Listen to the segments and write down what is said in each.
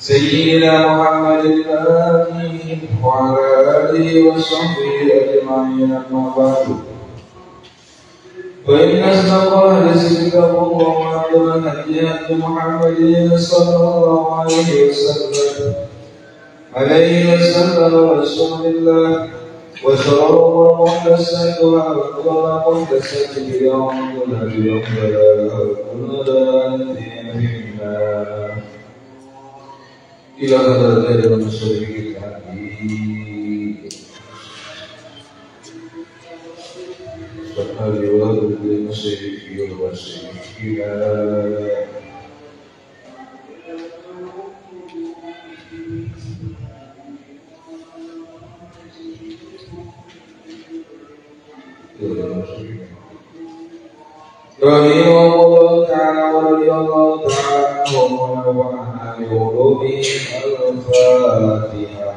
سيدنا محمد الأمين وعلى آله وصحبه أجمعين أما بعد فإن أصدق الحديث كتاب الله وخير الهدي هدي محمد صلى الله عليه وسلم رسول الله وشر الأمور محدثاتها وكل محدثة بدعة وكل بدعة ضلالة وكل ضلالة في النار. إلى حضرة المسلمين رحمه الله تعالى ورضي الله تعالى عنهم ونفعنا بعلومهم. الفاتحة.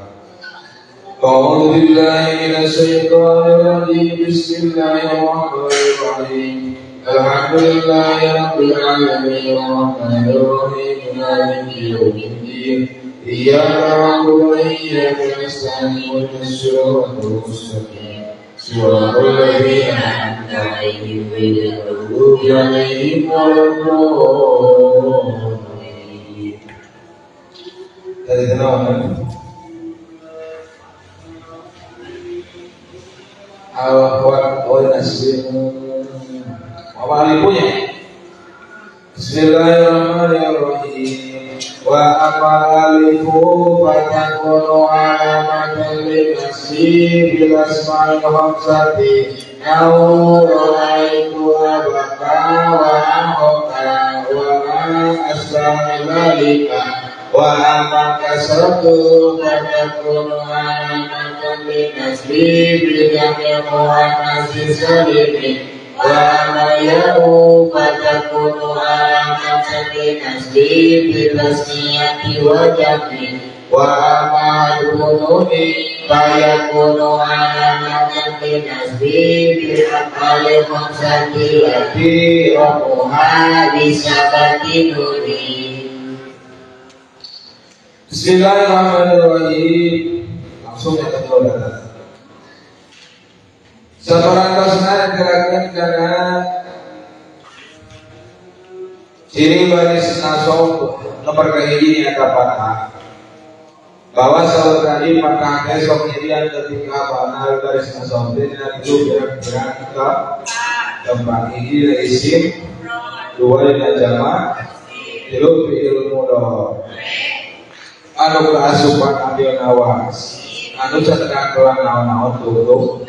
أعوذ بالله من الشيطان الرجيم. بسم الله الرحمن الرحيم. الحمد لله رب العالمين الرحمن الرحيم مالك يوم الدين إياك نعبد وإياك نستعين اهدنا الصراط المستقيم صراط الذين أنعمت عليهم غير المغضوب عليهم ولا الضالين. Apa alipunya? Bismillahirrahmanirrahim. Wa amal alifu fatakunu alamatan linasbi bil asma'il khamsati au ra'aitu abaka wa akhaka wa ma asbaha dzalika wa amma kasratu fatakunu alamatan linasbi bil jam'i muannatsi salimi wa amma ya'u fatakunu alamatan linasbi bil tasniyati wa jam'i wa amma al-bununi fayakunu alamatan linasbi bil af'ali khamsati allati rafuha bisabati nuni. Bismillahirrahmanirrahim. Langsung ya teman-teman. Saparantosna gerakan karena ciri baris nasab nomor kahiji nyata patah. Bahwa saur tadi patah teh sok nyirian ketika bana baris nasab teh dina tilu pirang-pirang ke tempat hiji dina isim, dua dina jamak, tilu fi'il mudhari. Anu kaasupan ambil nawas, anu can kelan naon-naon tutup.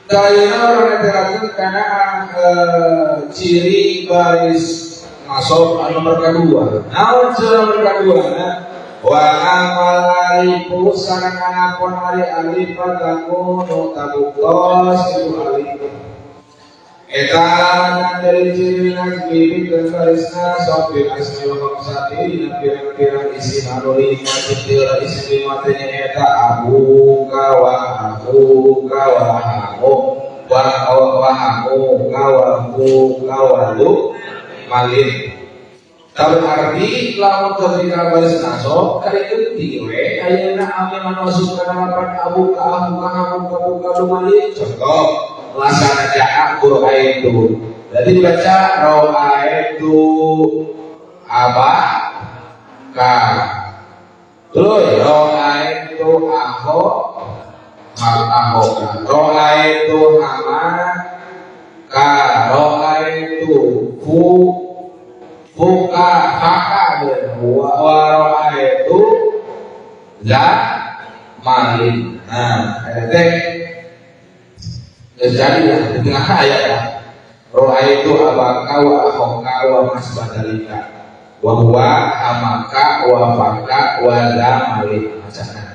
Kayaknya orang netelakeun karena ciri baris nasab anu nomor kedua. Naon ciri nomor kedua? Wa amal alifu sareng anapun ari alif fatakunu tabuktos itu alif. Eta alamat dari ciri nasbi dan baris nasab bil asmaul khamsati dina pirang-pirang isim anu lima ciri isim lima teh nyaeta abuka wa akhuka wa hamu wa wa hamuka wa fuka wa lu malin. Tak berarti lamun ketika baris nasab kali geuti we ayeuna ame anu asup kana lapan abuka ahuka hamuka buka lu malin. Contoh lasana ja'a qur'aitu. Jadi baca ra'aitu aba ka. Terus ra'aitu aho aho ka. Ra'aitu hama ka. Ra'aitu fu fuka haka wa ra'aitu za malin. Nah, eta jadi lah di tengah ayat lah. Ra'aitu abaka wa akhaka wa masbadalika wa huwa amaka wa faka wa zamali macana.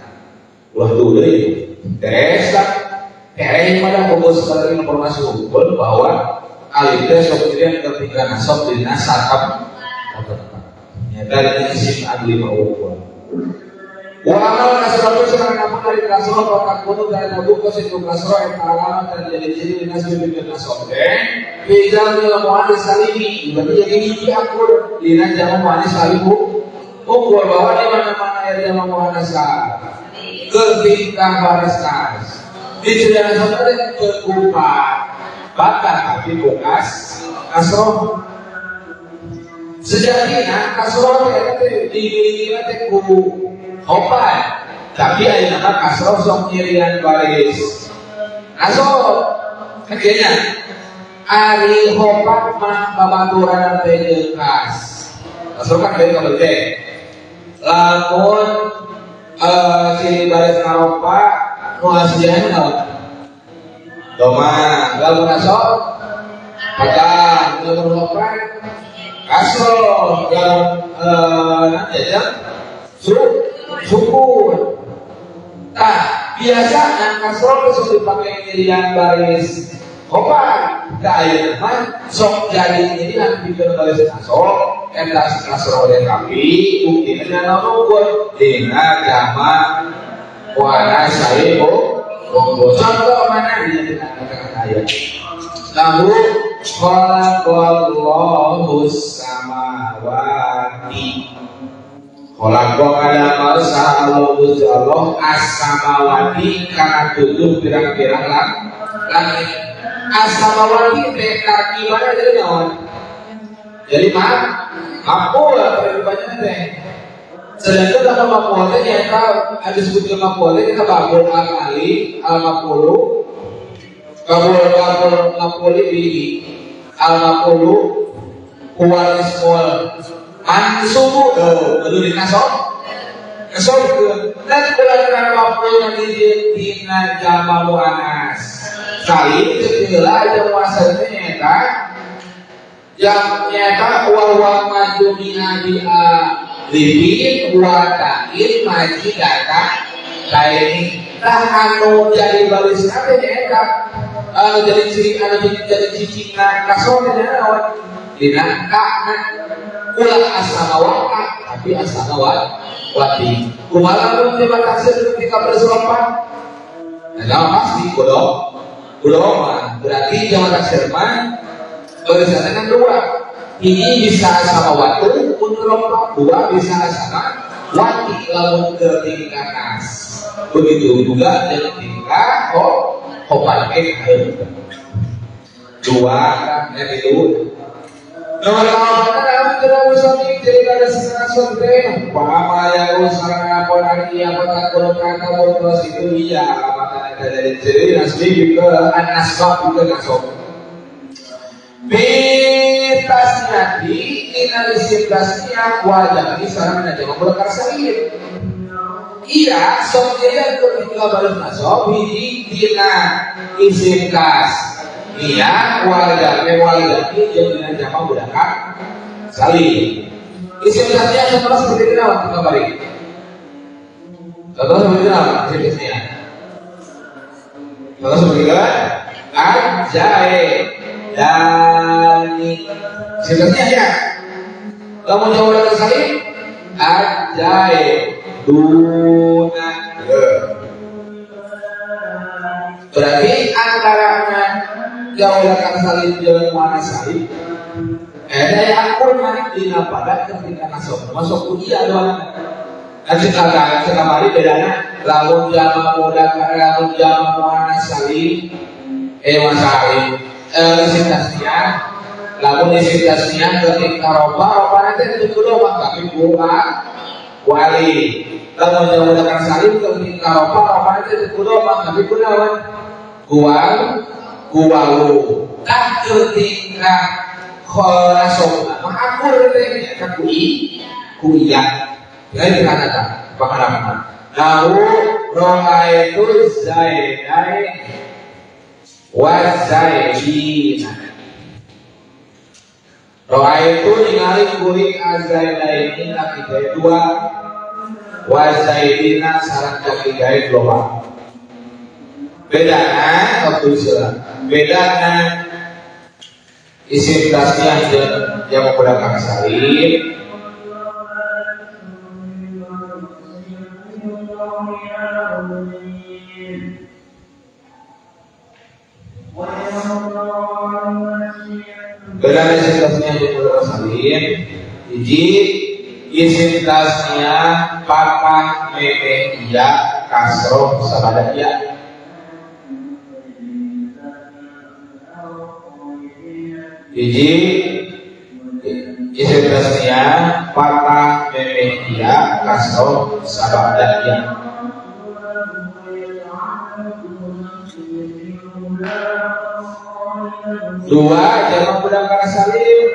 Ulah deui. Beres lah. Tereh pada fokus pada informasi unggul bahwa alif teh sok dirian ketika nasab dina satap. Nyata dina isim adli ma'ukun. Wa amal kasratu sareng apa dari kasroh bakat kudu dari tabuka situ kasroh eta alamat dan jadi ciri nasbi bin nasab teh fi jamil muannas salimi berarti jadi hiji akur dina jamu muannas salimu ukur bahwa di mana-mana aya jamu muannas ketika baris nas di ciri nasab teh kekupat bakat tapi bukas kasroh sejatinya kasroh teh dimiliki teh ku hopan, tapi ayeuna mah kasroh sok nyirian baris. Kasroh kayaknya ari hopan mah babaturan teh jeung kas. Kasroh kan beda kabeh teh. Lamun ciri baris ngaropa nu aslian naon? Doma, lamun kasroh patah, lamun hopan kasroh, lamun nanti aja sukun. Nah, biasa kasroh sok dipakai nyirian baris hopan. Tah ayeuna mah sok jadi nyirian pikeun baris kasroh, eta kasroh teh tapi buktina naon ukur dina jama muannas salim unggul. Contoh mana dina kata ayat. Lahu khalaqallahu samawati. Khalaqo kana marsa Allah Gusti Allah as-samawati kana tujuh pirang-pirang langit. As-samawati teh tarkibana jadi naon? Jadi maf'ul tarkibannya teh. Sedangkan lamun maf'ul teh nyaeta ada disebutkeun maf'ul teh nyaeta babul al-ali al-maf'ulu babul babul maf'uli bihi al-maf'ulu huwa ismul mansubu kudu dinasob nasobkeun dan kulantaran maf'ul dina jama muannas salim teu heula aja muasal teh nyaeta yang nyaeta wa wa majumina bi alifin wa ta'in majidata lain tah anu jadi barisna teh nyaeta anu jadi ciri anu jadi cicingna kasroh teh naon dina ka ulah as-samawati tapi as-samawati kumaha lamun teu taksir ketika berseropan nah pasti kudu mah berarti jamak taksir mah barisanna kan dua ini bisa as-samawati mun ropa dua bisa as-samawati lamun ketika nas begitu juga dengan tingkah hopan dua kan itu nomor kawan dalam muslim jadi ada senasab teh pahama ya usarana pon ari apa takul kata botos itu iya alamatan eta jadi ciri nasbi juga an-nasab juga nasab bitasnati dina isim tasniah wajah sareng jama mudzakkar salim iya sok jadi ketika baris nasab hiji dina isim kas iya wajah jeung dina jama mudzakkar salim. Isim tasniah contohnya seperti ini waktu kembali. Contohnya seperti ini isim tasniah. Contoh seperti ini ajae dani. Isim tasniah ya. Lamun jama mudzakkar salim ajae duna. Berarti antara jama mudzakkar salim jeung muannas salim ada yang akur dina pada ketika nasab masuk ujian doang. Nanti sekamari bedanya lamun jama mudzakkar lamun jama muannas salim salim isim tasniah lamun isim tasniah ketika roba roba nanti itu kudu mah tapi buka wali lamun jama mudzakkar salim ketika roba roba nanti itu kudu mah tapi kunaon kuwal kuwalu tah ketika nasab mah akur teh nyaeta ku i ku iya lain kata pangarapan lahu ra'aitu zaidain wa zaidina ra'aitu ningali kuring azaidaini laki gae dua wa zaidina sareng laki gae loba bedana waktu istilah bedana isim tasniah jeung jama mudzakkar salim Beda isim tasniah jeung mudzakkar salim. Hiji isim tasniah patah meme iya kasroh sabada iya. Hiji isim tasniah patah meme iya kasroh sabada iya. Dua jamak mudzakkar salim.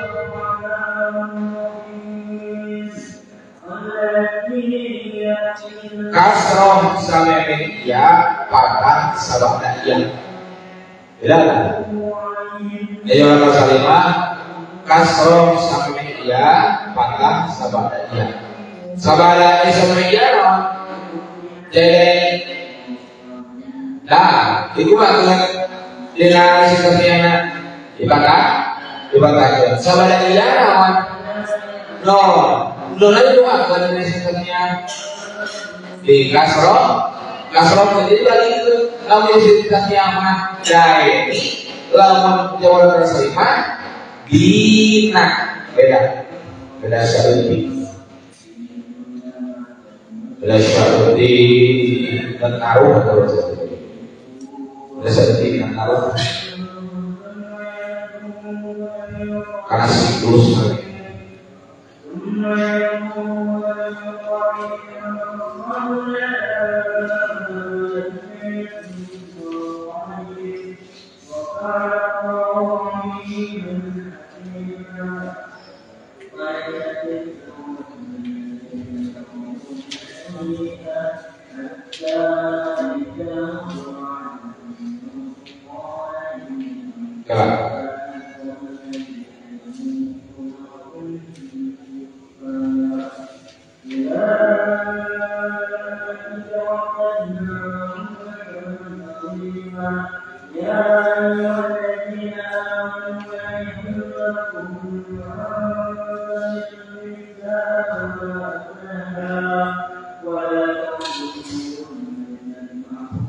Kasroh sameme iya patah sabada iya. Beda kan? Ya jamak salimah kasroh sameme iya patah sabada iya. Sabada sameme iya naon? Jadi nah, itu maksudnya dina sikapnya dipatah, dipatahkan. Sabada iya naon? No, no itu apa dina sikapnya? Di kasroh, kasroh jadi balik itu lamun sikapnya mah daini, lamun jawab salimah dina beda, beda syarudi, beda syarudi dan ngaruh atau beda syarudi dan ngaruh karena siklus.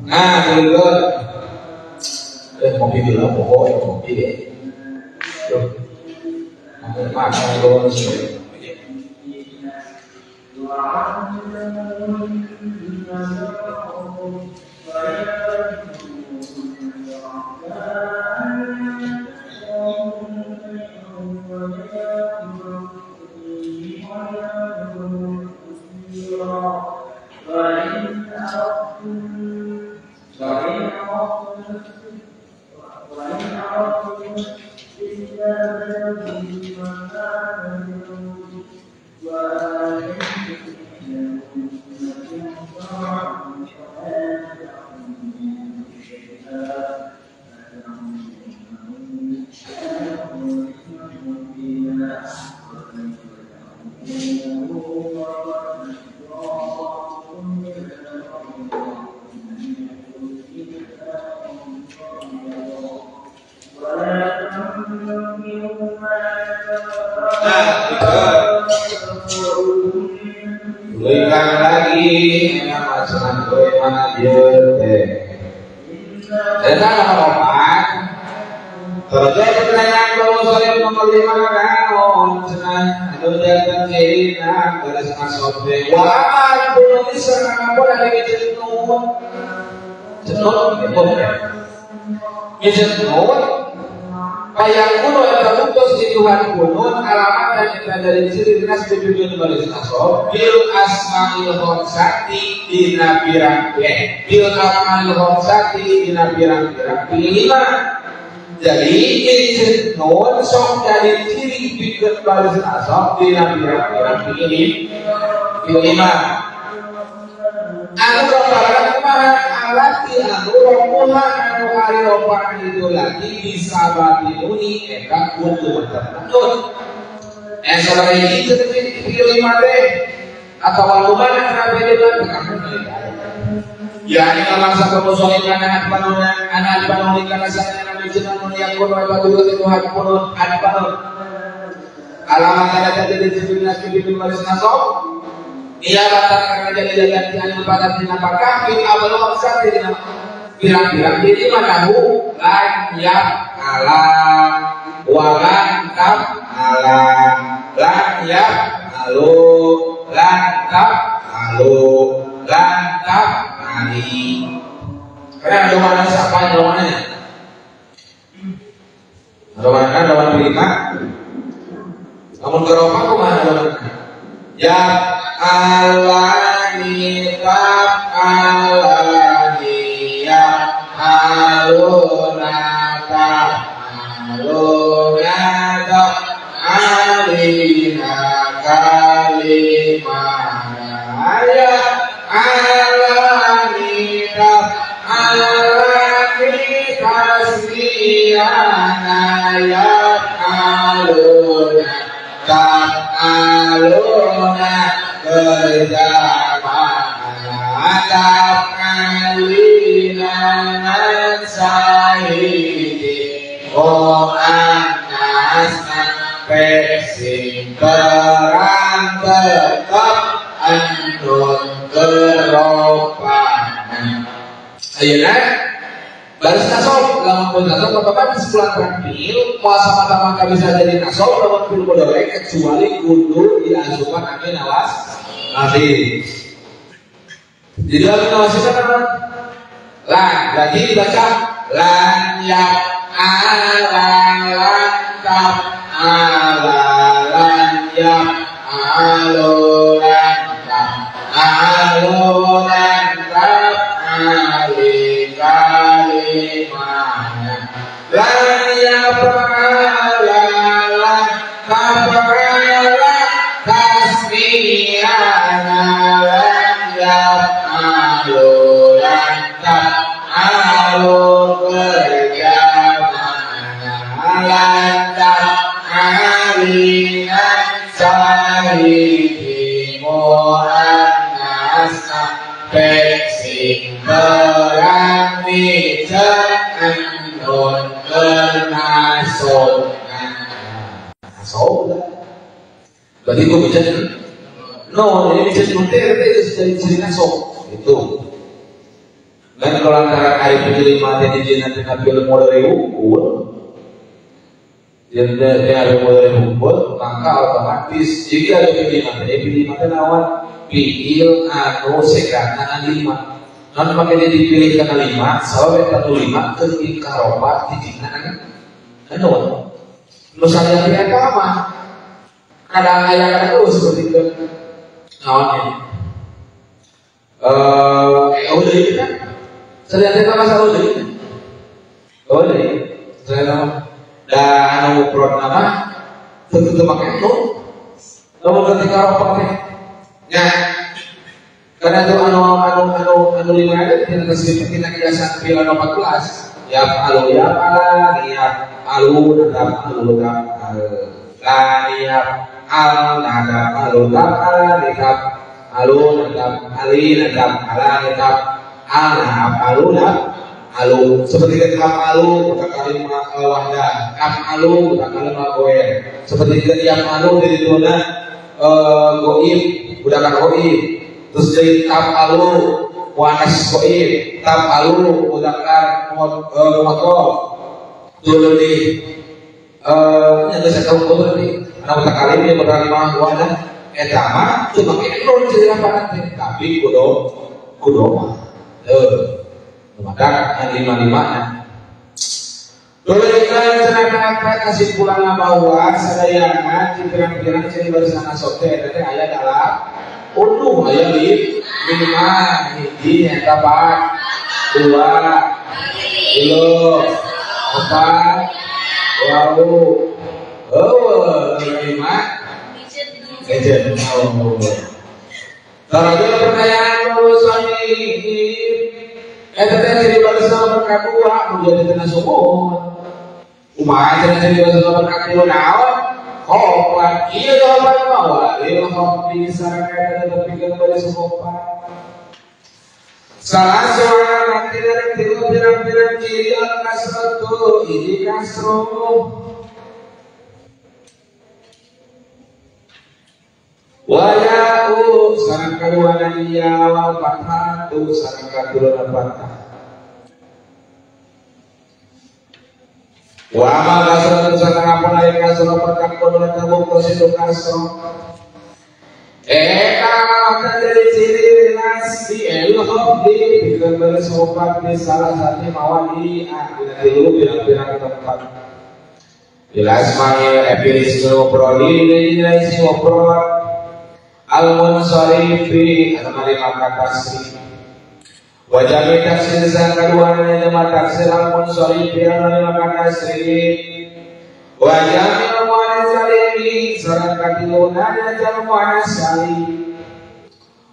Nah, dulu kopi dulu, pokoknya kopi deh. Tuh, makan dulu sih. Berikan lagi nama senang mana dia teh. Dan nomor 4 terjadi pertanyaan bahwa saya nomor 5 kanon senang anu jantan kirina garis masobe wa amat pun bisa ngapun ada jenun jenun jenun Kaya kuno yang terputus di Tuhan kuno alamat dan kita dari sini dinas tujuh baris nasab bil asmail khomsati dina pirang bil asmail khomsati dina pirang pirang lima. Jadi ini nun sok dari ciri bikin baris nasab dina pirang pirang lima. Anu roparan kumaha alati anu ropuha anu ari roparan itu lagi bisa batinuni eta kudu tertentu. Sebagai itu lima teh atau walumana kenapa itu kan ya ini masa kemusolim karena adpanuna anak adpanuni karena sana nabi jenun yang kuno batu itu hadpunun adpanun alamat ada jadi jibril nasbi bin maris nasab. Ia batal karena jadi jalan anu pada dina pakah abal maksad dina pirang-pirang jadi manahu lan ya alam walan taf ala lan ya alu lan taf alu lan taf ali. Karena ada mana siapa yang mana? Ada mana ada mana lima. Namun keropa kumaha ada mana? Ya alani taf alani ya aluna taf aluna taf alina kalimana ya alani taf alani tasmiyana ya aluna taf aluna berjamaah taf alina sayyidi mu'annasna pesing terang tetap andun keropanan. Ayeuna baris nasab lamun pun nasab otomatis pulang fiil moal sama-sama bisa jadi nasab lamun fiil mudhari kecuali kudu diasupan angin awas nanti. Jadi lamun nawasina kan lan berarti dibaca lan ya ala lan taf ala lan ya alu lan taf alu lan taf ali kalimana lan ya ala lan taf ala tasmiyana lan ya alu lan taf alu kerjamana lan taf alina sayyidi mu'annasna peksing terang andun kenasonan. Nasonan berarti gue bisa no, jadi bisa nanti itu jadi ciri nasab itu. Dan kalau antara hari lima jadi nanti nabi modal hukum, jadi ada modal hukum, maka otomatis jika ada pilih lima nawan fiil anu sekana lima. Non makanya dipilih karena lima, sebab yang lima ketika roba dijina anu. Misalnya pihak mah kadang ayah kadang seperti itu. Naonnya. Udah ini kan? Saya lihat masalah udah ini. Oh ini, saya nama dan anu mufrad nama tentu pakai nun. Namun ketika roba teh, ya karena itu anu anu anu anu lima itu kita tasbih kita kiasan fi'il anu 14. Ya alu ya ala ya alu nadam alu dam al la ya al nadam alu dam ala nikab alu nadam ali nadam ala nikab al nadam alu dam alu seperti kaf alu mutakalim wahdah kaf alu mutakalim goer seperti yang alu dari dona goib udah goib terus jadi kaf alu wanas goib kaf alu mudzakkar mudzakkar dulu di yang saya tahu berarti anak mutakalim yang mutakalim wahdah eta mah teu make nun jadi lapangan teh tapi kudu kudu mah maka lima-lima. Tuliskan cenah kesimpulan bahwa sadayana pirang-pirang ciri barisan nasab teh eta teh aya dalam unduh aya di lima hiji eta 4 2 3 4 8 5 ejen. Tarajul pertanyaan musonif eta teh ciri barisan nomor kadua menjadi cenah sumur. Kumaha cenah ciri barisan nomor katilu naon? Khofa ieu jawaban mah walil khofi sareng eta tetepikeun baris khofa. Salah seorang tidak tilu pirang-pirang ciri al kasratu hiji kasroh. Waya'u sareng kaduana ya wal fathatu sareng katuluna fathah. Wa amal kasrah sareng apa lain kasrah patakun eta buktos itu kasrah. Eta akan jadi ciri nasi el khobdi pikeun baris opat di salah satu mawadi dina tilu pirang-pirang tempat. Bil asma'i epilis ngobroli dina isi ngobrol al munsarifi anu nalima kasri. Wajami taksir sang kaduana nama taksir al munsarifi anu nalima kasri. Wajami muannas salimi sareng katiluna dina muannas salim.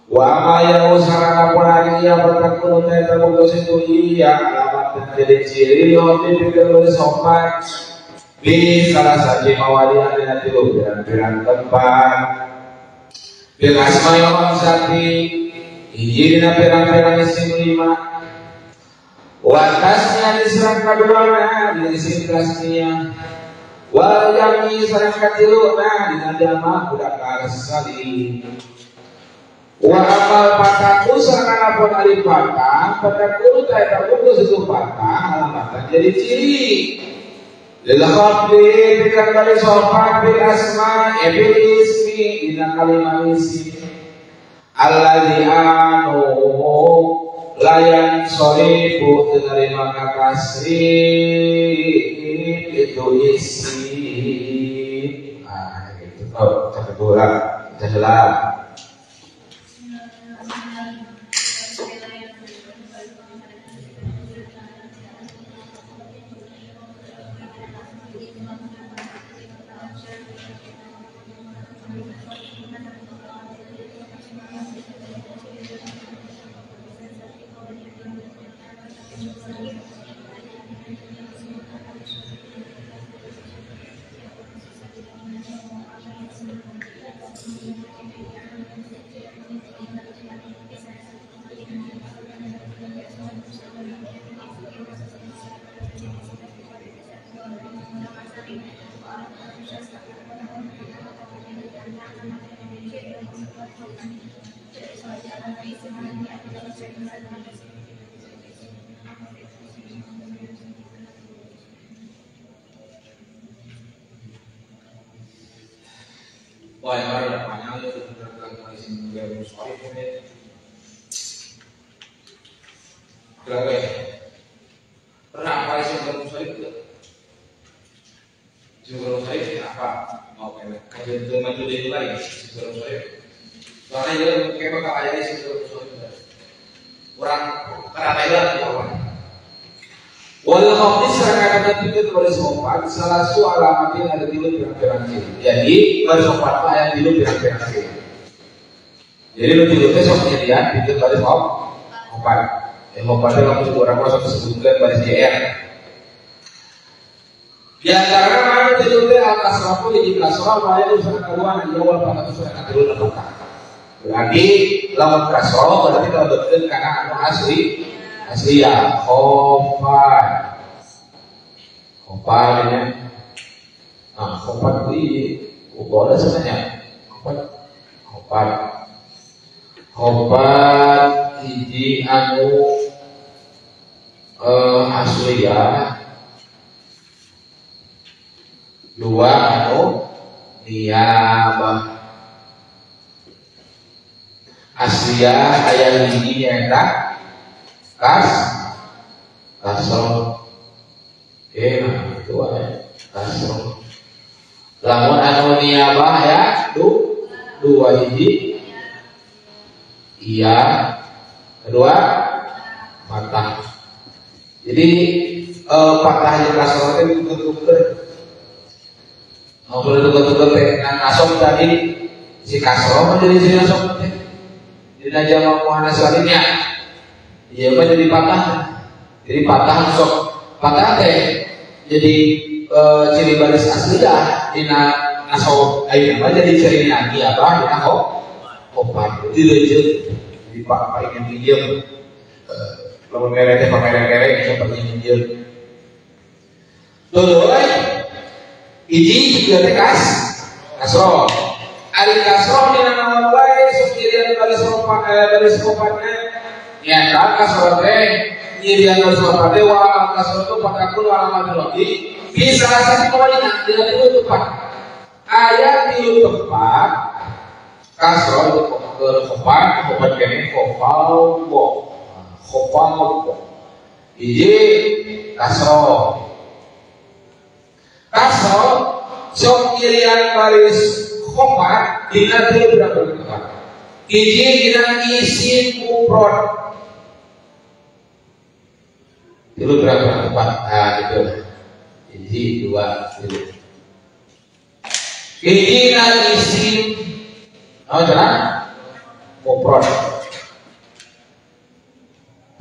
Wa ma ya usara kapun iya bertakun teh terbukti situ iya alamat jadi ciri hoti pikir sopan di salah satu mawalian dina tilu pirang-pirang tempat. Bil asma'i khamsati hiji dina pirang-pirang isim lima. Wa tasnya diserang kaduana dina isim tasnya. Wal jami sareng katiluna dina jama budak salim. Wa amal pataku sareng apun alif patah pataku ta eta bungkus itu patah alamatan jadi ciri. Lil khafdi pikeun bari sopan bil asma bil ismi dina kalimah isim. Alladzi anu layan sorifu menerima kasri itu isi. Ah gitu. Oh, cakep bola, cakep. Wah, yang ada panjang itu berapa ya? Pernah apa sih belum musharif itu? Sebelum musharif apa? Mau kayak kajian itu maju dari lagi sebelum musharif. Soalnya dia kayak bakal aja sebelum musharif. Orang karena itu awal. Wal khafdi sareng kata pikir baris opat salah su alamatin ada tilu pirang-pirang ciri. Jadi baris opat mah aya tilu pirang-pirang ciri. Jadi nu tilu teh sok nyerian pikir baris opat. Yang opat teh lamun urang mah sok disebutkeun baris JR. Di antara mana tilu teh al kasratu hiji kasrah wa aya sareng kaduana ieu wal fatatu sareng katilu patah. Berarti lamun kasrah berarti kalebetkeun kana anu asli. Asli ya, khofa. Khofa ya. Nah, khofa itu boleh sebenarnya. Khofa. Khofa. Khofa hiji anu asli ya. Dua anu niyabah. Asliya aya hiji nyaeta kas kasroh. Oke, nah itu aja kasroh. Lamun anu niyabah ya dua hiji iya, kedua patah. Jadi patah jeung kasroh teh tuker-tuker. Mun tuker-tuker teh nah nasab tadi si kasroh mah jadi si nasab teh. Dina jama muannas salimnya. Iya mah jadi patah. Jadi patah sok patah teh jadi ciri baris asli dah dina nasab ayeuna mah jadi ciri lagi apa dina opat. Dilejeut di pak paling pinjem. Lamun mere teh pamere-mere geus paling pinjem. Tuluy hiji juga teh kasroh. Ari kasroh dina naon wae sok nyirian baris opat baris opatna. Nyata kasroh teh nyirian baris opat teh wa kasroh tu patakun alamat lagi Di salah satu kawalinan dina tilu tempat. Aya tilu tempat kasroh ke khopan, khopan kene khofal bo. Khofal bo. Hiji kasroh. Kasroh sok irian baris khopan dina tilu berapa tempat. Hiji dina isim mufrad. Tilu berapa tempat? Nah, itu. Hiji, dua, tilu. Hiji dina isim oh, jalan mufrad.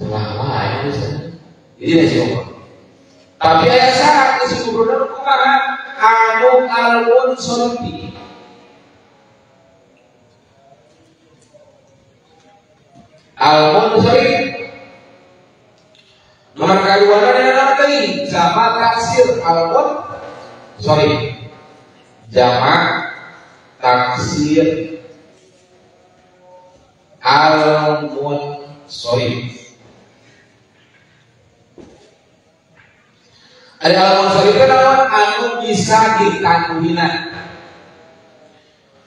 Salah lain bisa. Hiji dina isim mufrad. Tapi aya syarat isim mufrad kumaha? Anu al-munsarifi. Al-munsarif nomor kaduana dina deui jama taksir al-munsarif. Jama taksir al-munsarif. Ada al-munsarif kan anu bisa ditanwinan.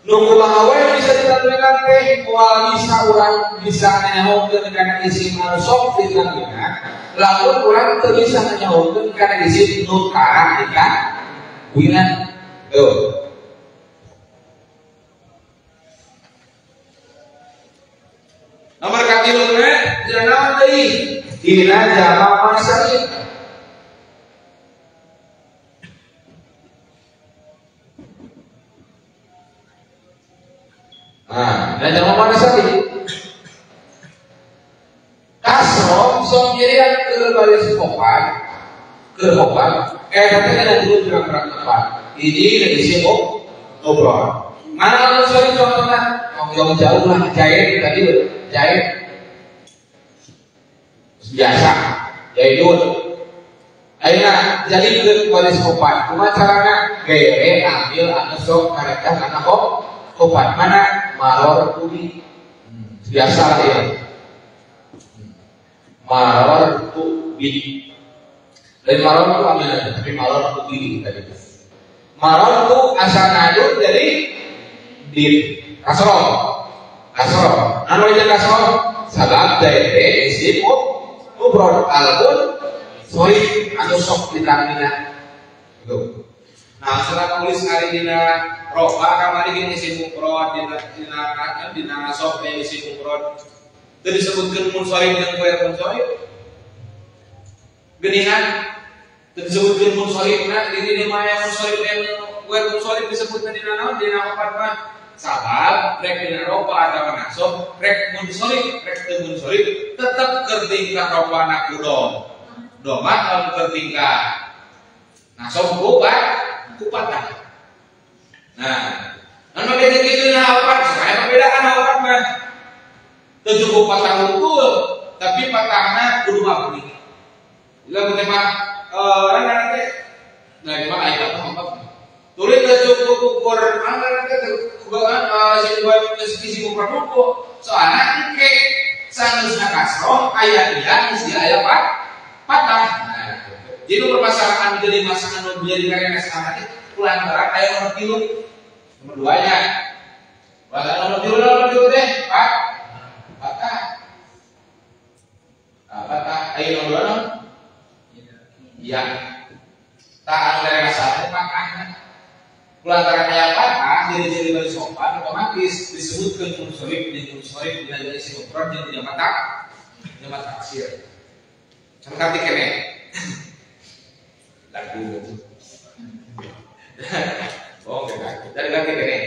Nu kumaha we bisa ditanwinan teh moal bisa urang bisa nyahokeun kana isim anu sok ditanwinan. Lamun urang teu bisa nyahokeun kana isim nu tara ditanwinan. Tuh. Nomor katiluna dina naon deui? Dina jama munsharif. Nah, dan jama munsharif kasroh sok nyirian ke baris khopan, ke khopan, eta teh ada dulu berapa tempat. Hiji dari isim mufrad. Mana al-munsharif contohna? Yang jauh lah, jahit tadi jahit biasa, jahitun. Ayeuna jadi ke baris khopan. Kumaha carana? Bere ambil anu sok karekah kana khopan. Mana? Maror tubi. Biasa lah ya. Maror tubi. Lain maror tu ambil aja, tapi maror tubi tadi. Maror tu asal ngajut jadi di kasroh. Kasroh. Anu aja kasroh sabab daere isim mufrad al-munsharif anu sok ditanwinan. Gitu. Nah, setelah nulis ari dina rofa kamari gini isim mufrad dina dina dina nasab teh isim mufrad. Teu disebutkeun munsharif jeung ghair munsharif. Geuningan teu disebutkeun munsharifna di dieu mah aya munsharif jeung ghair munsharif disebutkeun dina naon dina opat mah. Sabab rek dina rofa atawa nasab rek munsharif rek teu munsharif tetep keur tingkah rofana ku dom. Domah lamun keur tingkah nasab ku patah. Nah, anu beda kitu na opat, saya perbedaan opat mah. Teu cukup patah unggul, tapi patahna kudu mabni. Lamun teh mah urang teh nah gimana aya patah opat. Tulis teu cukup ukur anggaran teh sisi mufrad hukum. Soalna engke sanesna kasroh aya ilah geus aya patah. Nah, jadi permasalahan jadi masalah nu jadi karena sama teh kulantaran aya nomor 3. Nomor 2 nya. Bahkan nomor 3 teh Pak patah. Nah, patah aya nomor 2 naon? Iya. Tah anu mere masalah teh patahna. Kulantaran aya patah jadi baris sopan otomatis disebutkeun munsharif jeung munsharif dina jadi isim mufrad jeung jama taksir. Can karti keneh. Lagu. Oh, enggak. Dari ganti keneh.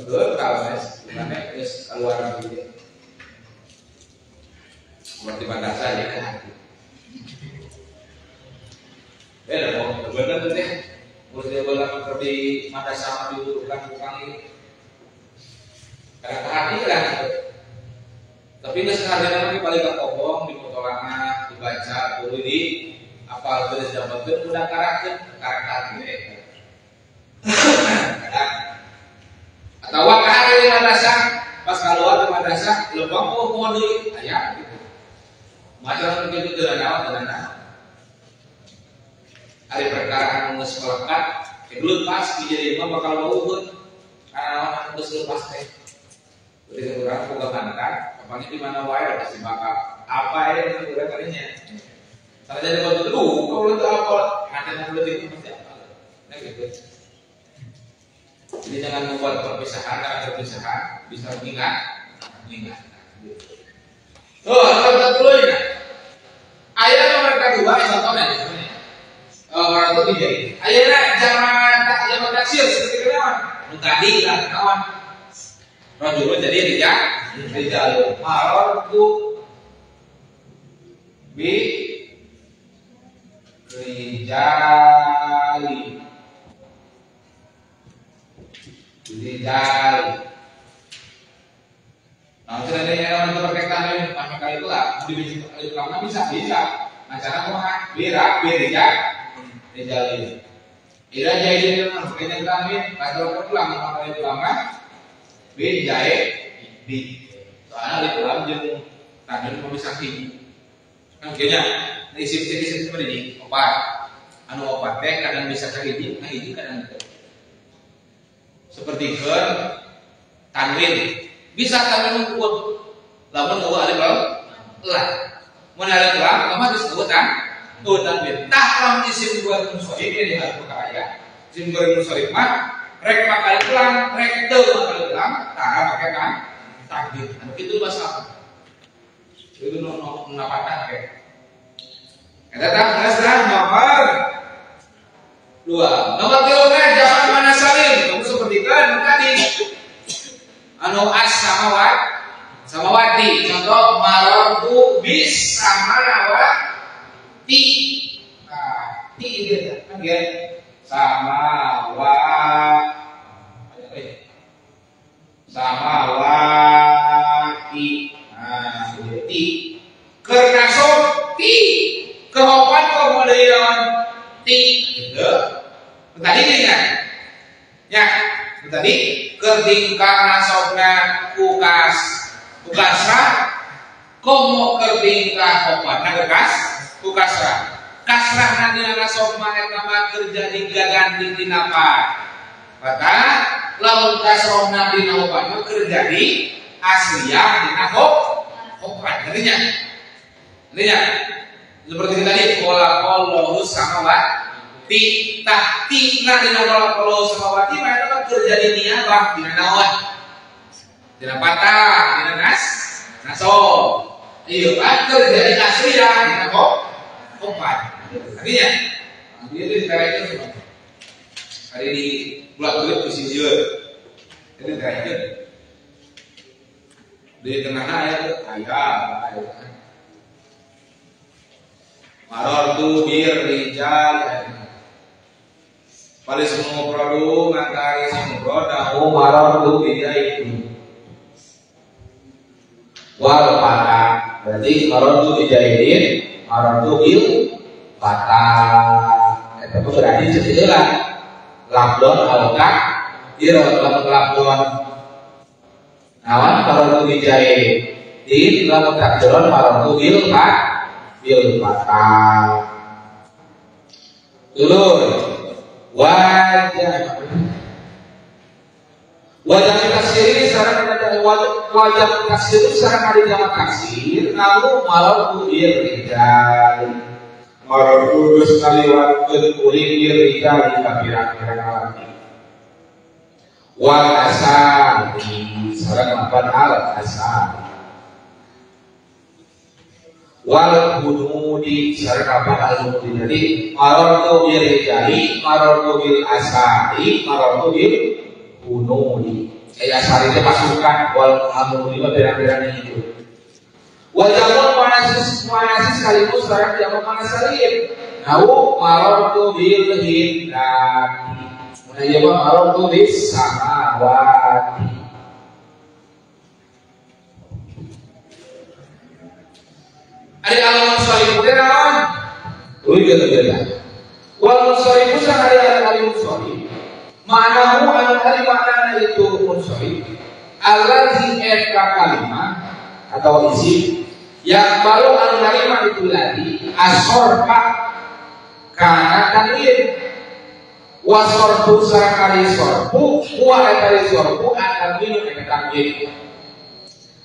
Don, kalau mes, gimana geus keluar di berarti madrasah ya kan. Beda bener tuh teh. Terus dia bilang di madrasah dibutuhkan tukang ini. Karena hati lah gitu. Tapi nggak sengaja lagi balik ke kobong, di dibaca, dulu di apal geus damelkeun udah karakter karakter. Kadang atau kahari di madrasah pas keluar di madrasah lempang oh mau deui aya gitu. Masalah begitu teu naon teu naon. Ari perkara anu geus melekat, lepas dijadiin mah bakal bauheun. Karena anu geus lepas teh. Ketika urang boga mantan, kapannya di mana wae pasti bakal apa ya yang urang kalinya. Salah jadi kalau itu, kalau itu apa? Hati yang lebih itu pasti apa? Nah gitu. Jadi jangan membuat perpisahan, karena perpisahan bisa mengingat, mengingat. Gitu. Oh, nomor dulu ini. Ayat nomor kedua, contohnya. Orang itu dijahit. Ayatnya jangan taksir seperti kenawan. Nu tadi lah kenawan. Rajulun jadi rijal, rijal. Marortu bi rijali. Rijali. Nah, seandainya orang itu pakai tangan, pakai kali itu lah, dibiji lama bisa, bisa. Nah, cara kumaha? Birak, birijal, rijali. Ira jahit itu pakai tanwin, kalau pulang pakai itu lama, bi jahit bi. Soalnya alif lam jeung tanwin mah bisa hiji. Kan kayaknya isim seperti ini, opat. Anu opat teh kadang bisa kahiji, nah hiji kadang teu. Seperti ke tanwin. Bisa tanwin unggul. Lamun eueuh alif lam lah. Mun alif lam otomatis eueuh tan eueuh tanwin. Tah lamun isim dua munsharif ieu di perkara aya. Isim dua munsharif mah rek make alif lam, rek teu make alif lam, tah make kan takdir. Anu kitu bahasa. Itu nu napatan ke. Eta tah geus lah nomor 2. Nomor 3 teh zaman mana salim. Kamu sepertikan tadi. Anu as samawat samawati. Contoh marortu bis samawati. Nah, ti dia kan dia samawa samawati. Nah, ti keur nasab ti kehopan komo deui lawan ti gitu. Tadi nih kan? Ya, tadi ketingkah nasabna kukas kukasra komo ketingkah hopanna kekas kukasra. Kasrahna dina nasab mah eta mah keur jadi gaganti dina patah, lamun kasrohna dina hopan mah keur jadi asliyah dina hopan. Artinya artinya seperti tadi khalaqallahu samawati tah tina dina khalaqallahu samawati mah eta mah keur jadi niabah dina naon? Dina patah, dina nas nasab. Ieu mah keur jadi asliyah dina hopan. Artinya dia itu diteraikan semua. Hari di bulat-bulat di sini ini diteraikan. Di tengahnya ayat ayat. Marortu bir rijal. Paling semua produk ngangkai semua produk marortu bijaitu. Wal patah. Berarti marortu bijaidin, marortu bil patah. Itu berarti cekila labdon alka iro lamun labdon nawan marortu bijaidin lamun takdiron marortu bil bil patah. Dulur wajah wajah taksir sareng wajah taksir sareng ari jamak taksir namu marortu bil rijal. Marortu geus ngaliwatkeun kuring bil rijal di pirang-pirang lalaki. Wal asari sareng lapan al asari. Wal bunudi sareng lapan al bunudi. Jadi marortu bil rijali, marortu bil asari, marortu bil bunudi. Asari itu pasukan, wal bunudi mah pirang-pirangnya itu. Wal jamu manasis manasis sekaligus sareng jamu manasalim. Nau marortu bil hindati. Mun ieu mah marortu bis samawati. Ari al munsharif teh naon? Euy geus. Wal munsharif sareng ari al munsharif. Ma'nahu anu ari maknana itu munsharif. Allazi eta kalimah atau isim yang baru anu narima itu lagi asorfa Kana tanwin wasorfu sareng ari sorfu wa eta ari sorfu tanwin eta tanwin.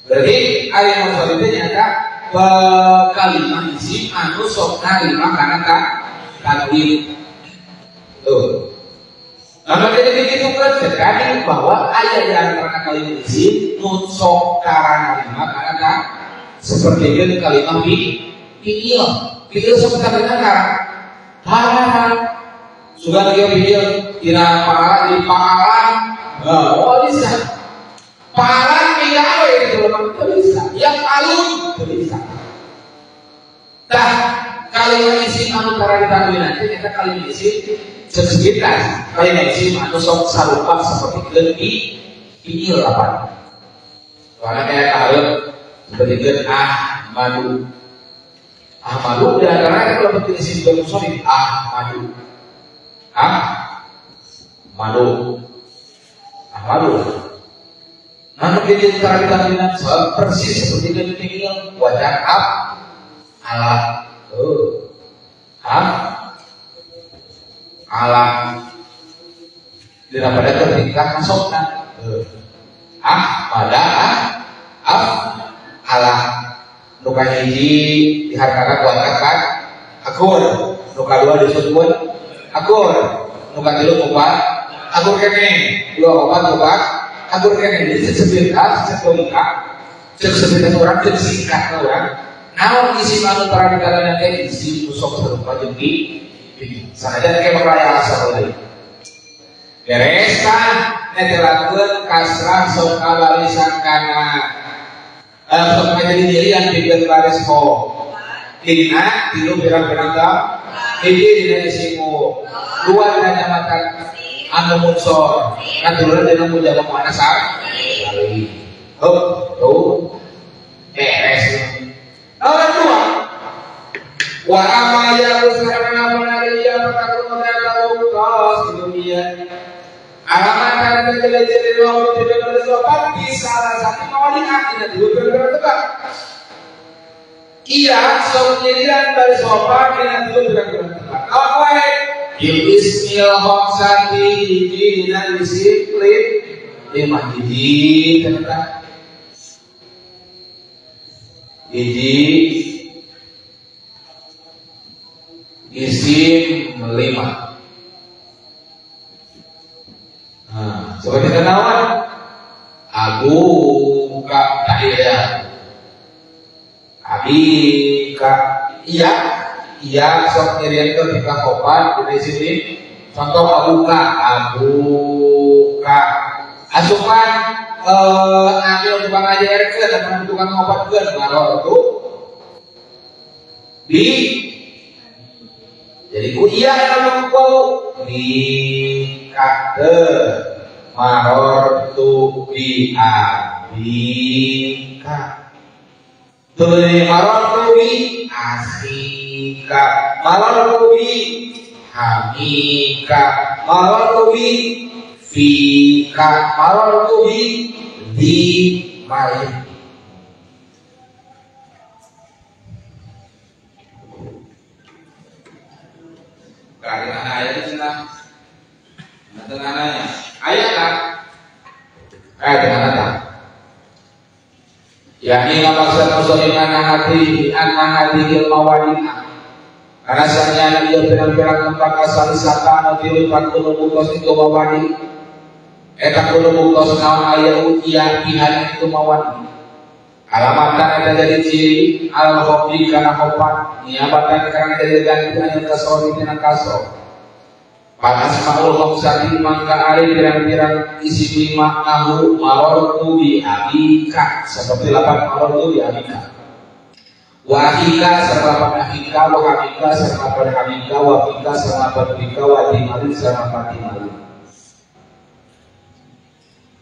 Berarti ari munsharif teh nyaeta kalimah isim anu sok narima kana tanwin. Tuh. Nah, jadi begitu kan terjadi bahwa aya di antara kalimat isim nu sok narima kana seperti itu kalimat fi'il. Fi'il sok tarima kana para sudah dia fi'il tina para di paala. Oh bisa. Para tidak itu bisa. Yang alun bisa. Tah kalimat isim anu tara ditanwin teh eta kalimat isim sekitar kalimat isim anu sok sarupa seperti di fi'il lapan. Soalnya kayak tahu seperti Ahmadu. Ahmadu di antaranya kalau bentuk isim munsharif Ahmadu. Ahmadu. Ahmadu. Namun jadi cara ditanwin persis seperti itu fi'il wajah ab ala. Ab ala daripada ketika masukna ah pada ah af ala nu kahiji diharkana ku angkat akur nu kadua disebut akur nu katilu opat akur keneh dua opat opat akur keneh. Jadi sepintas cek logika cek sepintas urang cek singkat urang naon isi anu tara ditalana teh isi nu sok sarupa jeung di sanajan ke bakal aya asal deui. Beres tah netelakeun kasrah sok kabarisan kana sok jadi nyerian pikeun baris ho. Dina tilu pirang-pirang ta hiji dina isimu dua dina nyamatan anu munsor katuluna dina mujama muannas salim. Heup tuh beres. Nomor dua wa amaya usarana manariya fatakum tos dunia alamatan terjadi waktu tidak bersopan di salah satu mawali'ah dina tilu pirang-pirang tempat. Iya sok nyirian bari sopan dina tilu pirang-pirang tempat. Awak wae bil ismil khamsati hiji dina isim lima hiji ternyata hiji isim lima. Nah, seperti kenawan abu ka tahiyah abika iya iya sok nyerian ketika kopan di sini contoh abuka abuka asupan ambil tukang ajarkeun dan tukang ngobatkeun maror tu di jadi ku iya eta ku di kate maror tu bi abika tuluy maror tu bi asika maror tu bi hamika maror tu bi fika maror tu bi di malin. Kali ayat itu cenah. Tenananya. Ayat tak? Tenang tak? Yakni maksud muslim anna hati anna hadhil mawadina. Karena sanyana dia pirang-pirang tempat asal wisata anu tilu kudu buktos itu mawadi. Eta kudu buktos naon aya ujian pihak itu mawadi. Alamatan eta jadi ciri al khofi kana khopan niabatan kana jadi ganti anu kasori tina kaso. Panas maul khamsati mangka ari pirang-pirang isi lima nahu marortu bi abika seperti lapan marortu bi abika. Wa akhika serta lapan akhika wa hamika serta lapan hamika wa fika serta lapan fika wa timalin serta lapan timalin.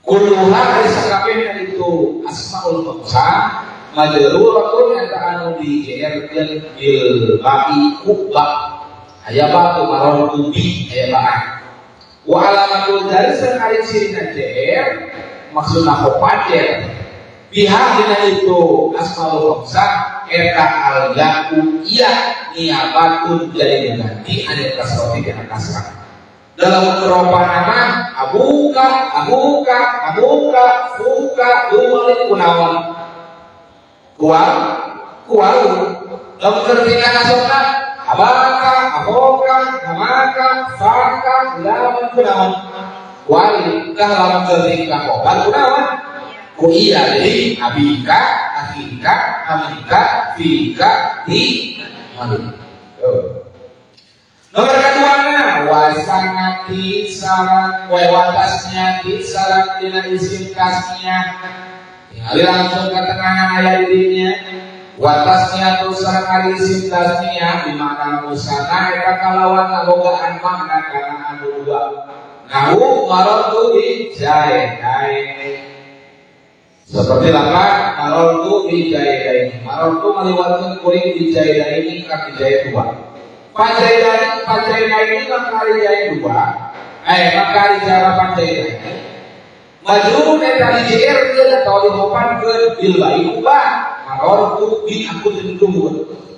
Kulluha ari sakabehna itu asmaul khamsah majruratun eta anu dijeerkeun bil ba'i ku ba. Aya ba tu marortu bi aya ba'an. Wa alamatul jari sareng ari cirina jer maksudna khofajer. Pihak dina itu asmaul khamsah Eta al ya'u iya niabatun jadi diganti anil kasroti kana kasrah. Dalam keropan nama abuka abuka abuka fuka dumalin kunaon kual kual. Dalam ketika nasokna abaka aboka hamaka faka lamun kunaon kuali kah lamun ketika kobar kunaon ku iya. Jadi abika akika amika fika di malik. Nomor kedua wasanati sarang watasnya di sarang dina isim kasnya. Tinggal langsung ke tengah ayat dirinya. Watasnya tu sarang ari isim tasnya di mana musana eta kalawan ngabogaan makna kana anu dua. Nahu marartu bi jaidaini. Seperti lapan marartu bi jaidaini. Marartu ngaliwatkeun kuring bi jaidaini ka jai dua. Panjaidani panjaidani maka ari jai dua. Maka ari cara panjaidani. Majrurun eta dijeerkeun atawa dihopankeun bil bai ba marartu bi aku tentu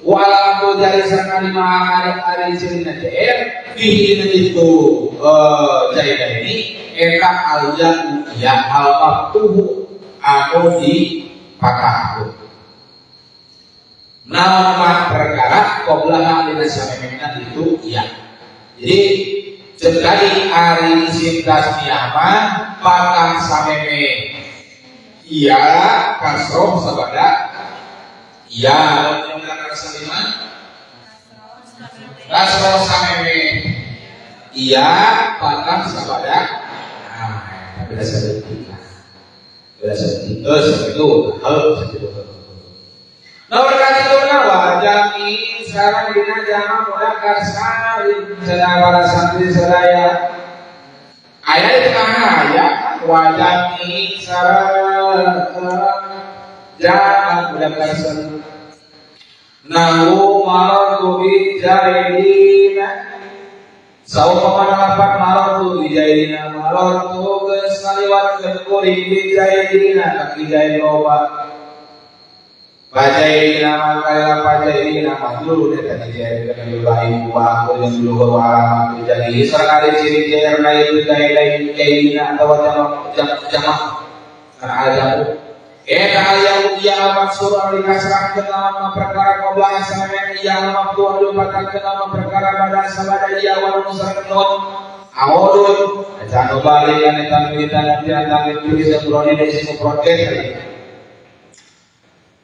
wa alamatu jari sareng lima ari cirina jeer fihi dina itu jaidani eta al ya ya al maftuhu anu dipatahkeun. Nama perkara qoblaha dina samemehna itu iya. Jadi tadi ari isim tasniyah mah patah sameme iya kasroh sabada iya. Lamun mudzakkar salimah kasroh sameme iya patah sabada. Nah, beda saeutik lah. Beda saeutik. Itu hal sakitu. Nomor katiluna wajami sareng dina jama mudzakkar salim sadaya para santri sadaya. Aya di tengah aya wajami sareng jama mudzakkar salim. Nahu marartu bi jaidina. Saupamana lapat marartu bi jaidina marartu geus ngaliwatkeun kuring bi jaidina ka jaid loba. Pajaidina maka pajaidina majrur eta dijai kana baik wa aku yang luhur wa alamat dijai sareng ari ciri jerna itu jaidai jaidina atawa jamak jamak kana ajamu eta aya ya maksur ari kasrahkeun nama perkara qabla samana ya maftu anu patahkeun nama perkara pada sabada ya wa sareng nun audun acan bali ane tanwitan tanwin tulis broni desi protes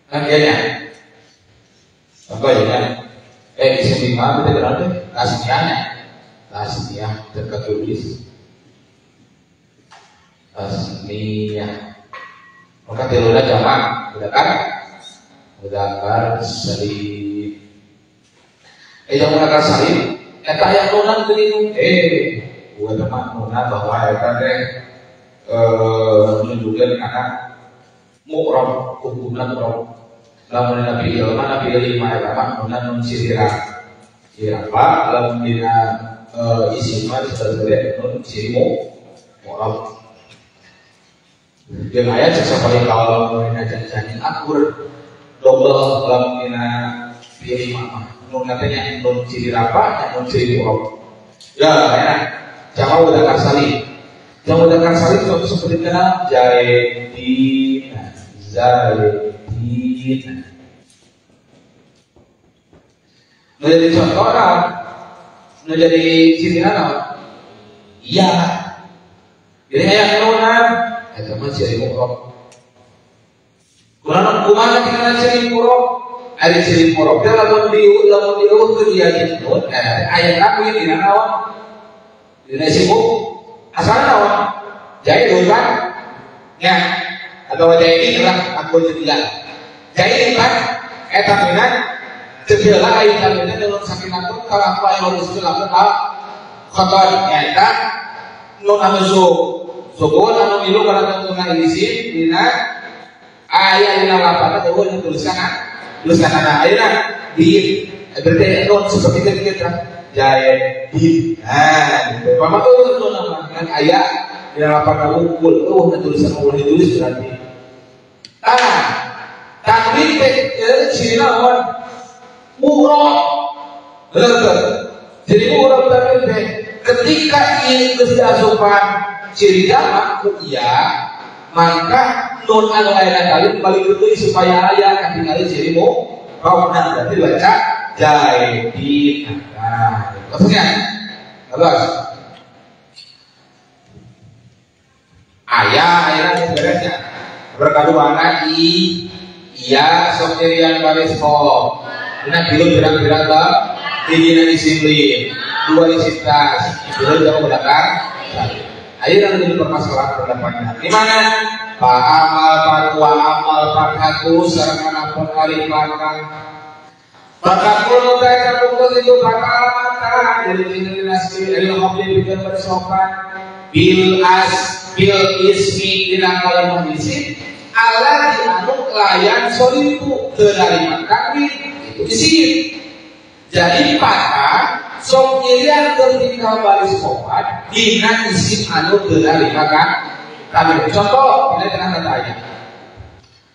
kan kayaknya apa ya isim lima itu berarti tasniahnya tasniah tertulis tasniah maka tiluna jamak mudzakkar salim yang mudzakkar salim eta yang nunan geuning gua teman nunan bahwa eta teh menunjukkan kana mu'rab hukumna mu'rab. Lamun dina fi'il mah nabi lima eta mah nuna nun sirira sirapa lamun dina isim mah disebut nun siri mu'rab. Jeung aya cek sapali kaula lamun dina janjani akur dobel lamun dina fi'il mah nun teh nya nun siri rapa nya nun siri mu'rab. Ya enak jama mudzakkar salim. Jama mudzakkar salim contoh seperti kana jaidina zaidina. Menjadi contoh naon? Menjadi ciri naon? Iya. Jadi aya nunan eta mah ciri mu'rab. Kunaon kumaha tinggal ciri mu'rab? Ari ciri mu'rab teh lamun dieuweuhkeun ieu jeung nun aya tanwin dina naon? Dina isim asalna naon? Jaidun kan? Nya atau jaidin lah aku jadi jaidin kan eta minan ceuk aya tanwinna dalam sakinatun kalau aku aya harus lamun al khatar nyaeta nun anu sukun anu milu kana tungtungan isim dina aya dina lapanna eueuh tulisanna ayeuna di berarti nun seperti kitu lah jaidin. Nah gitu pama eueuh nun kan aya dina lapanna wungkul eueuh tulisan eueuh ditulis berarti Tanwin teh ciri naon? Mu'rab. Bener teu? Jadi mu'rab tanwin teh ketika ieu geus diasupan ciri jamak ku iya, maka nun anu aya kali balik deui supaya aya katingali ciri mu'rab. Nah, berarti baca Zaidin. Nah, maksudnya terus ayah ayeuna beresnya berkaduana i iya sok nyerian baris ho dina tilu pirang-pirang ta hijina isim lim dua isim tas tilu jauh belakang ayeuna jadi permasalahan pendapatnya di mana pa amal fatwa amal fathatu sareng anapun ari belakang Bakakul teh kapungkur itu bakal mata jadi dina nasbi dari khafdi bikin bersopan bil as bil ismi dina kalimah isim ala di anu layan solibu teu narima tanwin itu isim. Jadi patah sok nyirian ketika baris opat dina isim anu teu narima tanwin. Contoh dina tengah kata aya.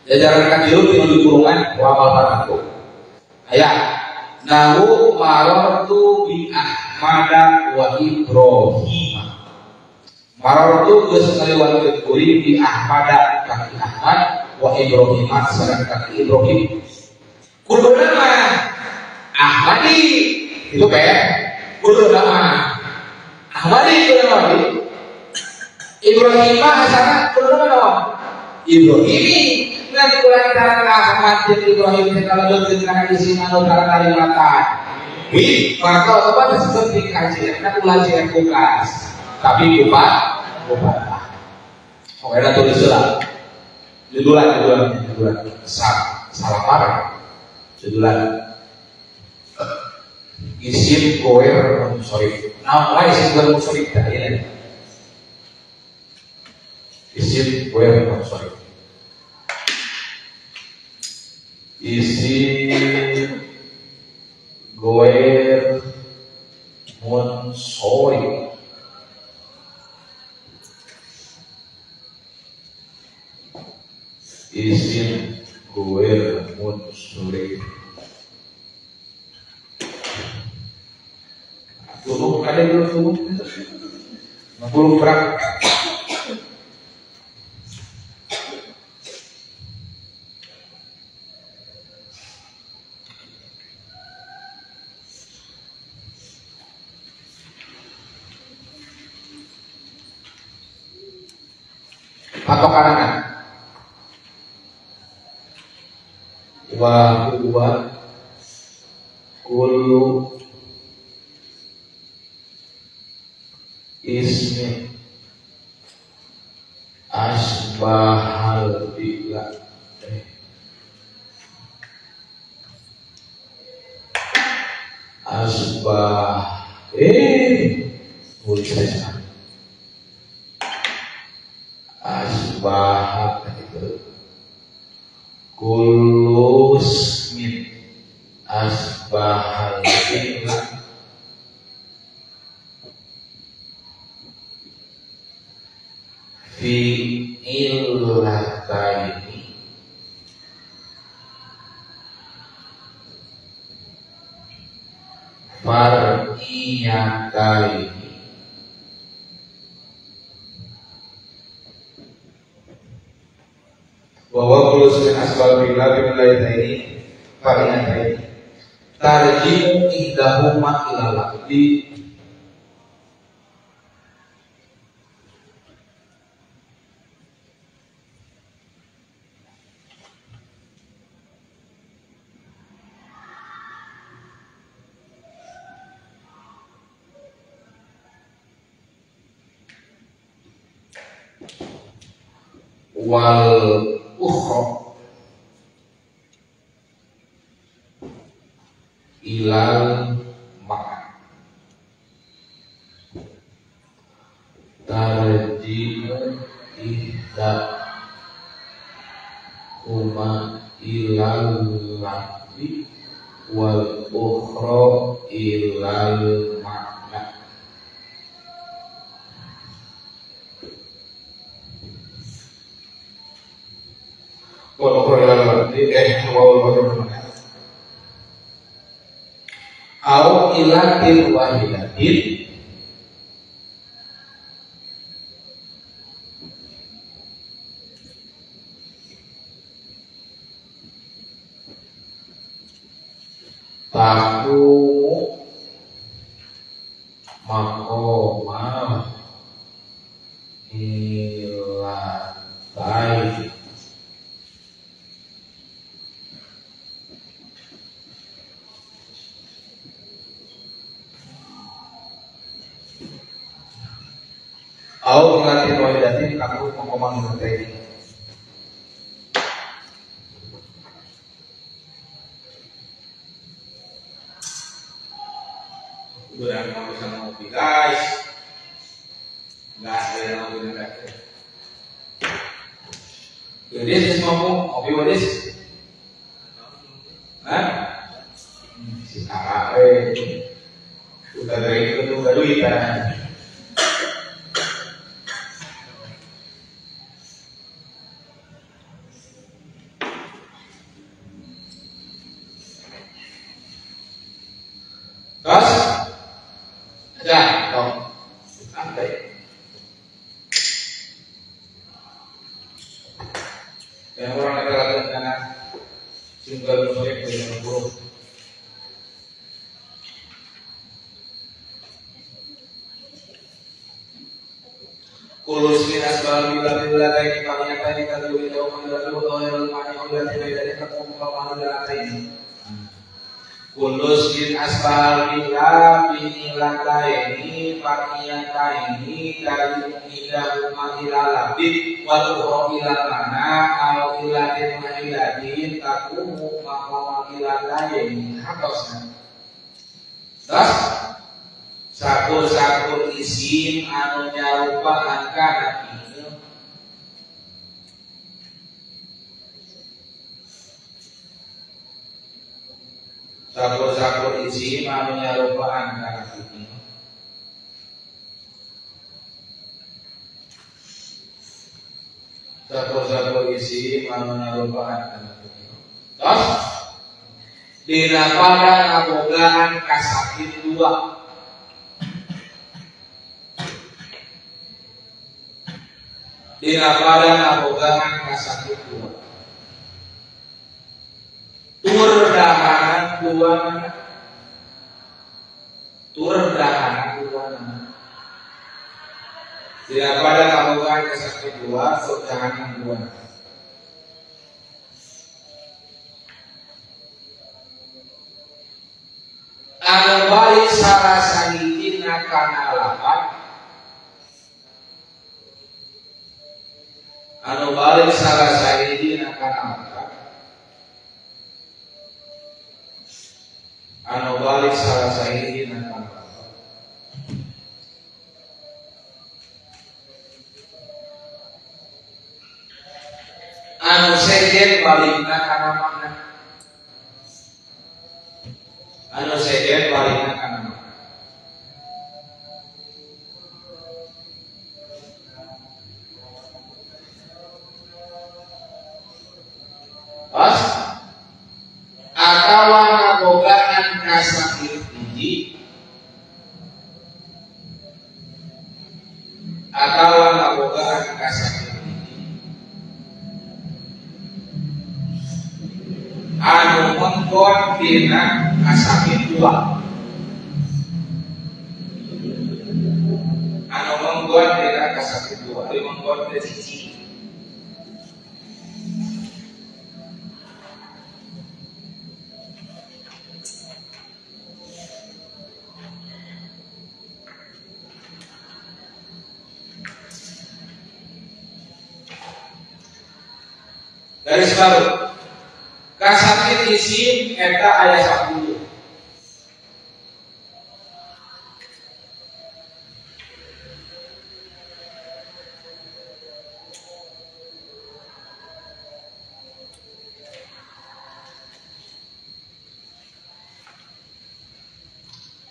Jajaran katilu dina dikurungan wa amal fatatu. Aya nahu marartu bi Ahmada wa Ibrahim. Marartu geus ngaliwat kuring bi Ahmada ka Ahmad wa Ibrahim sareng ka Ibrahim. Kuduna mah Ahmadi itu pe kuduna mah Ahmadi kuduna mah Ibrahim mah asana kuduna mah naon? Ibrahimi. Ngan kulantaran Ahmad jeung Ibrahim teh kalebet kana isim anu kalimatan. Wi maka otomatis seperti kajian ulah jeung kulkas. Tapi kupat kupat. Oh, era tulis lah. Judulan judulan. Salah parah. Judulan. Isim goer munsorif. Nah, wae isim goer munsorif tah ieu. Isim goer munsorif. Isim goer munsorif. Isim goer munsorif. Tuluh ada dulu tuluh. Mangkulung berak. Patokanana wa huwa kullu ismi asbahal bila asbah asbah itu kullu ismin asbahal bila fi illataini far'iyataini wa huwa kullu ismin asbahal bila fi illataini far'iyataini tarji'u ihdahuma ila lafzi wal ukhra ilal ma'an tarji'u ihda huma ilal lafzi wal ukhra ilal ma'na. Wal ukhra ilal lafzi wawu mana. Au ilatin wahidatin taku makoma ilatai au ilatin wahidatin taku makoma ilatai. Udah nggak bisa ngopi guys, nggak ada yang ngopi lagi. Jadi sih ngomong ngopi wadis, hah? Si Tara, udah dari itu nggak duit kan? Terus aja, dong. Santai. Dan orang yang terlalu karena single proyek yang buruk. Kulus min asbal bila bila kaini kalian tadi kali jauh menjauh dohirul mani ulah tidak dari ketemu kawan ini. Kulus min asbal bila binilataini fakiyataini kali idahuma ila labid wal ukhra ila mana au ilatin wahidatin taqumu maqama ilataini hatosna. Terus sakur-sakur isim anu nyarupaan kana fi'il sakur-sakur isim anu nyarupaan kana fi'il sakur-sakur isim anu nyarupaan kana fi'il. Terus dina pada ngabogaan kasakit dua dina pada ngabogaan kasakit dua tur dahanan dua mana tur dahanan dua mana dina pada ngabogaan kasakit dua tur dahanan dua. Anu balik salah sahijina kana lapat anu balik salah sahijina kana lapat anu balik salah sahijina kana lapat anu sejen balikna kana makna anu sejen balikna kana makna. Pas atawa ngabogaan kasakit hiji atawa ngabogaan kasakit hiji anu mengkon dina kasakit dua anu mengkon dina kasakit dua anu mengkon dina siji. Garis baru kasakit isim eta aya 10.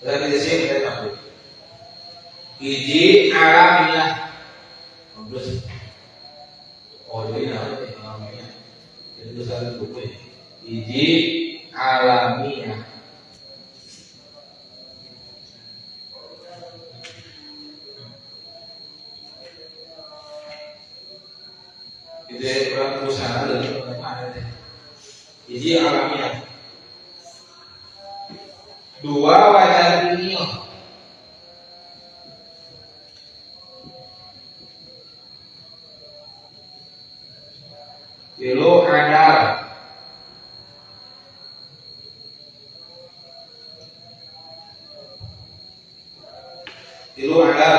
Kasakit isim eta 10. Hiji alamiah. Terus oh jadi nama alamiah. Jadi tulisan buku ya. Hiji alamiah. Itu kurang usaha dari mana teh. Hiji alamiah. Dua wajar dunia. Tilu adal. Tilu adal.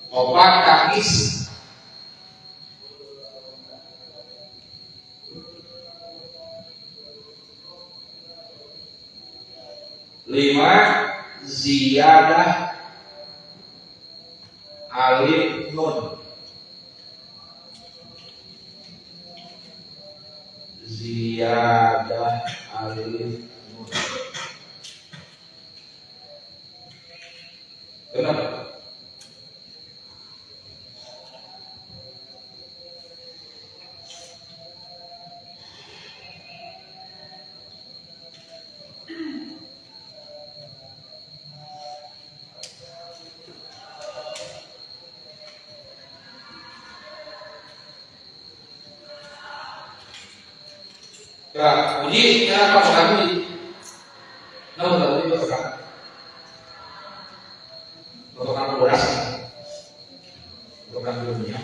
Opat takis. Lima ziyadah alif nun. Ziyadah alif nun. Kenapa? Ya, uji kenapa bukan uji? Nah, bukan uji patokan. Patokan beras, patokan dunia.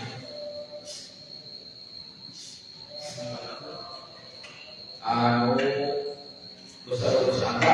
Anu dosa-dosa angka.